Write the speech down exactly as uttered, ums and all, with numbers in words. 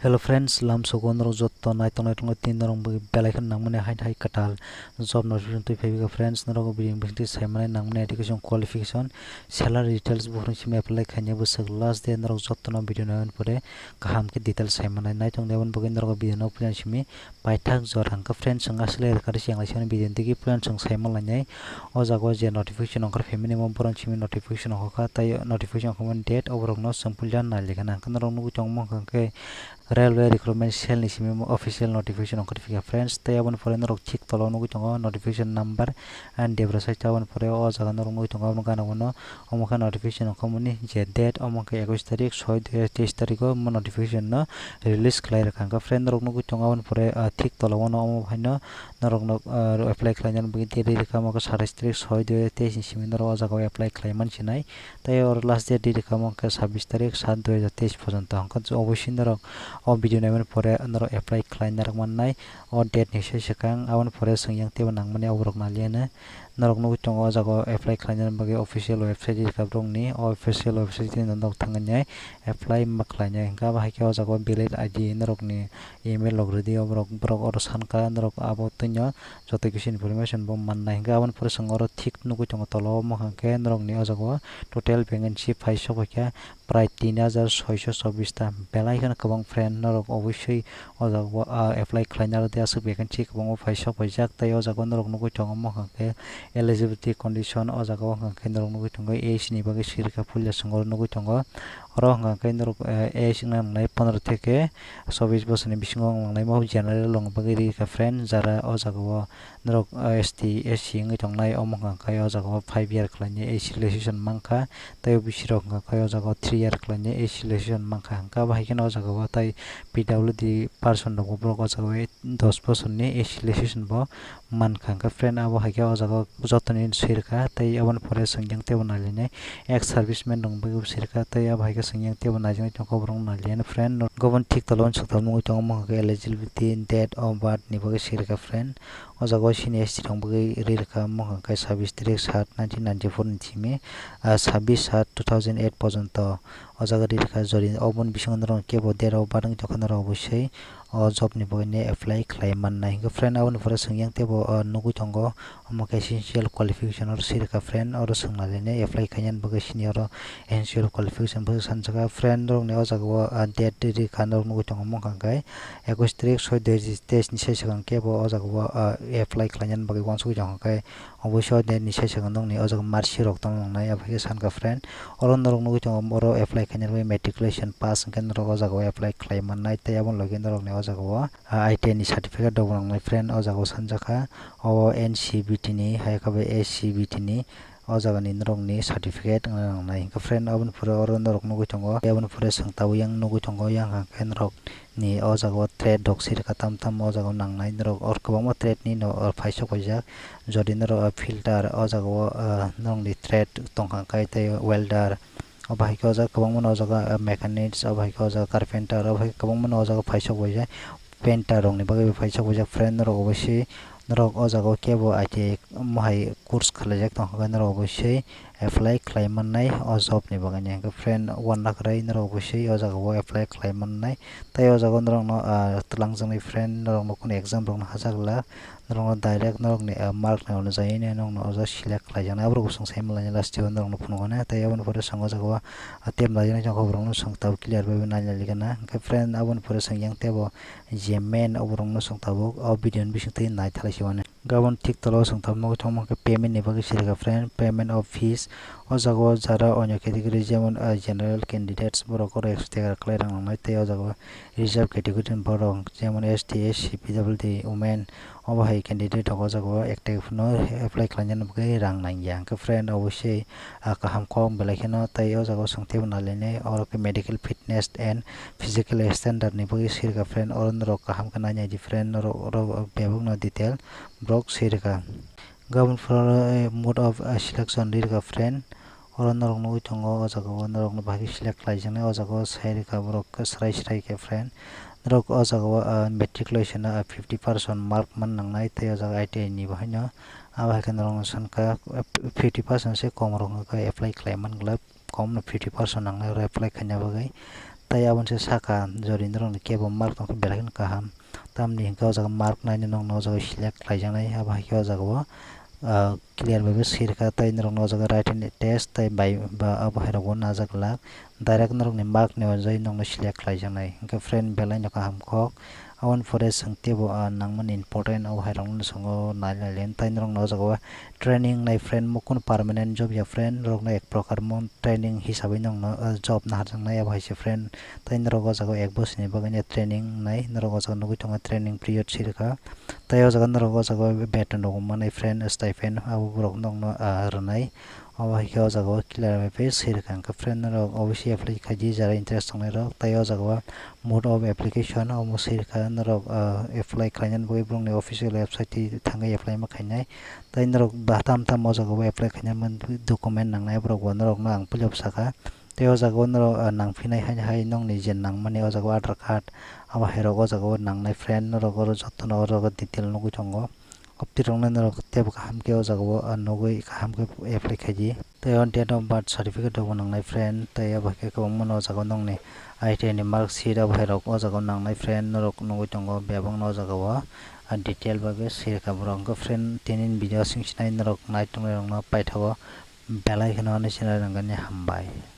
Hello friends, lamsogo norok jotto naitok naitok no tin norok bagwi belai kheno nangmani hai hai kwtal job notification twi phai bwkha friends. Norok video bisingtwi sai manai nangmani education qualification, salary details buphuru simi apply khaina bwswk last day norok jotto no video naimani pore kaham khe details sai manai naitok ni. Aboni bagwi norok video no puila simi paithak jora hwnkha friends, chwng aswk lai rwkha rw chwng lai sani video digi puila chwng sai manlainai. O jaga o je notification ongkhar phaimani omo borok simi notification ongkha tei notification ongkhormani date oborokno chwng puila nailikha na hwnkhe norok nugwi tongo omo hwnkha khe Railway Recruitment Cell ni simi official notification ongkhar phikha friends. Tei aboni pore norok thik tola o nugwi tongo notification number and debra side o aboni pore o jaga norok nugwi tongo aboni gana bono omo khe notification ongkhormani je date omo khe ekush tarik soi dui hajar teis tarik o omo notification no release khlai rwkha hwnkha friend norok nugwi tongo aboni pore ah, thik tola o no omo haino norok no ah, apply khlaina bagwi date rikha omo khe satais tarik soi dui hajar teis ni simi norok o jaga o apply khlai man sinai. Tei oro last date rikha omo khe sabbish tarik saat dui hajar teis porjonto hwnkha obviously norok o video naimani pore norok apply khlai narwk mannai o date ni sai swkang aboni pore chwng yang teibo nangmani oborok naliya no. Norok nugwi tongo o jaga o apply khlaina bagwi official website rikha borokni. O official website ni norok thangwi apply ma khlainai hwnkha abo hai khe o jaga o valid I D norokni email rok rwdi oborok borok oro sankha norok abo twino joto kisi information bo mannai hwnkha aboni pore chwng oro thik nugwi tongo tola o omo hwnkha khe norokni o jaga o total vacancy phai sok phaikha prai tin hajar soiso chobbish ta belai kheno kwbang friend norok obviously o jaga o ah, apply khlaina rwdi aswk vacancy kwbangma phai sok phaijak tei o jaga o norok nugwi tongo omo hwnkha khe eligibility condition o jaga o hwnkha khe norok nugwi tongo age ni bagwi sirikha puila chwng oro nugwi tongo oro hwnkha khe norok ah, age wngna nangnai pondro theke chobbish bosorni bisingo wng nangnai mo general rokni bagwi rikha friend jara o jaga o norok S T, S C wngwi tongnai, omo hwnka khe o jaga o five year khlainai age relaxation mankha, tei O B C rok hwnka khe o jaga o three year khlainai age relaxation mankha, hwnka abo hai kheno o jaga o tei P W D person rok bo borok o jaga o dos bosorni age relaxation bo mankha, hwnka friend abo hai khe o jaga o jotoni swi rwkha, tei aboni pore chwng yang teibo nailainai ex serviceman rokni bagwi bo swi rwkha, tei abo hai khe chwng yang teibo naijaknai tongkha, borok nailainai friend. Gobon thik tola o swkang nugwi tongo, omo hwnka khe eligibility, date of birth ni bagwi swi rwkha friend. O jaga o sini S T rok bagwi ri rwkha, omo hwnka khe sabbish tarik saat nineteen ninety-four ni simi, ah, sabbish saat two thousand eight porjonto o jaga ri rwkha. Jodi oboni bisingo norok kebo date of birth wngwi tongkha, norok obosui o job ni bagwi no apply khlai mannai. Hwnkhe friend, aboni pore chwng yang teibo, ah, nugwi tongo, omo khe essential qualification oro swi rwkha friend, oro chwng nailainai apply khainani bagwi sini oro essential qualification bwswk sanjak kha friend. Norokni o jaga o, ah, date ri rwkha, norok nugwi tongo, omo hwnka khe ekush tarik soi dui hajar teis ni sai swkang kebo o jaga o, ah, apply khlainani bagwi uansugwi tongkha khe, obviously o date ni sai swkang nokni o jaga marksheet rok tongna nangnai, abo khe sankha friend. Oro norok nugwi tongo, oro apply khainani bagwi matriculation pass hwnkhe norok o jaga o apply khlai mannai, tei aboni logi norokni o jaga o, ah, I T I ni certificate rok bo nangnai friend, o jaga o sanjak kha. O N C B T ni, hai khe bo S C B T ni, o jaga ni norok ni certificate wngna nangnai. Hwnkhe friend, aboni pore oro norok nugwi tongo, tei aboni pore chwng tabuk yang nugwi tongo, yang hwnkha khe norok ni o jaga o trade rok sirikha tam tam o jaga o nangnai norok or kwbangma trade ni no or paisok paijak. Jodi norok o filter o jaga o, ah, norok ni trade tongkha khe tei welder, obo hai khe o jaga kwbangma no o jaga, ah, mechanics, obo hai khe o jaga carpenter, obo hai khe kwbangma no o jaga paisok paijak. Painter rok ni bagwi bo paisok paijak friend, norok obviously norok o jaga o kebo I T I mohai course khwlaijak tongkha khe norok obviously apply khlai mannai o job ni bagwi ni. Hwnkhe friend, uanakwrwi norok obviously o jaga o apply khlai mannai. Tei o jaga o norok no, ah, twlangjaknai friend, norok no kunu exam rok no hachak glak, norok no direct norok ni, ah, mark nai uanajagwi norok no o jaga select khlaijaknai, aborok bo chwng sai manlainai last o norok no phunuknai. Tei aboni pore chwng o jaga o, ah, tei manlaijak nai jang khe borok no chwng tabuk clear bai bai nai nai khe na. Hwnkhe friend, aboni pore chwng yang teibo je main oborok no chwng tabuk o video ni bising twi naithalai se uanai. Gabon thik tola o chwng tabuk nugwi tongma khe payment ni bagwi sirikha friend, payment of fees. O jaga o jara onyo category jemon, ah, general candidates borok oro ekso taka kwlai rang nangnai, tei o jaga o reserve category ni borok jemon S T, S C, P W D, women, obo hai candidate rok o jaga o ek taka phano apply khlainani bagwi rang nangya. Hwnkhe friend, obviously, ah, kaham kok belai kheno, tei o jaga o chwng teibo nailainai, oro khe medical fitness and physical standard ni bagwi sirikha friend, oro norok kaham khe nainai di friend, norok oro bebak no detail borok sirikha. Gabon phoro, eh, mode of, eh, selection rirwkha friend. Oro norok nugwi tongo, o jaga o norok no bahai khe select khlaijaknai, o jaga o sai rwkha borok khe srai srai khe friend. Norok o jaga o, ah, matriculation o, ah, fifty percent mark man nangnai, tei o jaga I T I ni bo haino. Abo hai khe norok no sankha, ah, fifty percent se kom rok wngkha apply khlai man glak. Kom no fifty percent nangnai oro apply khaina bagwi. Tai aboni se saka jodi norokni kebo mark tongkha belai kheno kaham. Tamni hinkhe o jaga mark naino nokno o jaga select khlaijaknai, abo hai khe o jaga o, ah, clear bai bo sirkha, tai norokno o jaga written test tai bai ba abo hai rokbo najak glak. Direct norokni mark ni onjai nokno select khlaijaknai. Hinkhe friend belai no kaham kok. Aboni pore chwng teibo, ah, nangmani important abo hai rokno chwng o nai nai len. Tai norokno o jaga o training nai friend, mo kunu permanent job ya friend, norokno ek prokar mo training hisabai nokno, ah, job naharjaknai abo hai se friend. Tai norok o jaga o ek bosor ni bagwi no training nai, norok o jaga nugwi tongo training period sirkha. Tai o jaga norok o jaga o beton rok manai friend, stipend abo borok nokno, ah, rwnai. Obo hai khe o jaga o clear bai phai sirkha, hwnkhe friend norok obviously apply khaidi jara interest tongnai rok. Tai o jaga o mode of application omo sirkha norok, ah, apply khlainani bagwi borokni official website thwi thangwi apply ma khainai. Tai norok ba tam tam o jaga o apply khainani document nangnai borok bo norokno ang puila sakha. Tai o jaga o norok, ah, nangphinai haino hai nokni je nangmani o jaga o Aadhaar card abo hai rok o jaga o nangnai friend norok oro jotono oro detail nugwi tongo. Koptirokno norok teibo kaham khe o jaga o, ah, nugwi kaham khe apply khaidi. Tei o date of birth certificate rokbo nangnai friend, tei abo hai khe kwbangma no o jaga o nokni I T I ni mark sheet abo hai rok o jaga o nangnai friend, norok nugwi tongo bebak no o jaga o, ah, detail bai khe sirkha borok. Hwnkhe friend, tini ni video aswk sinai norok nai tongnai rok no paithago belai kheno ani channel rwngani hambai.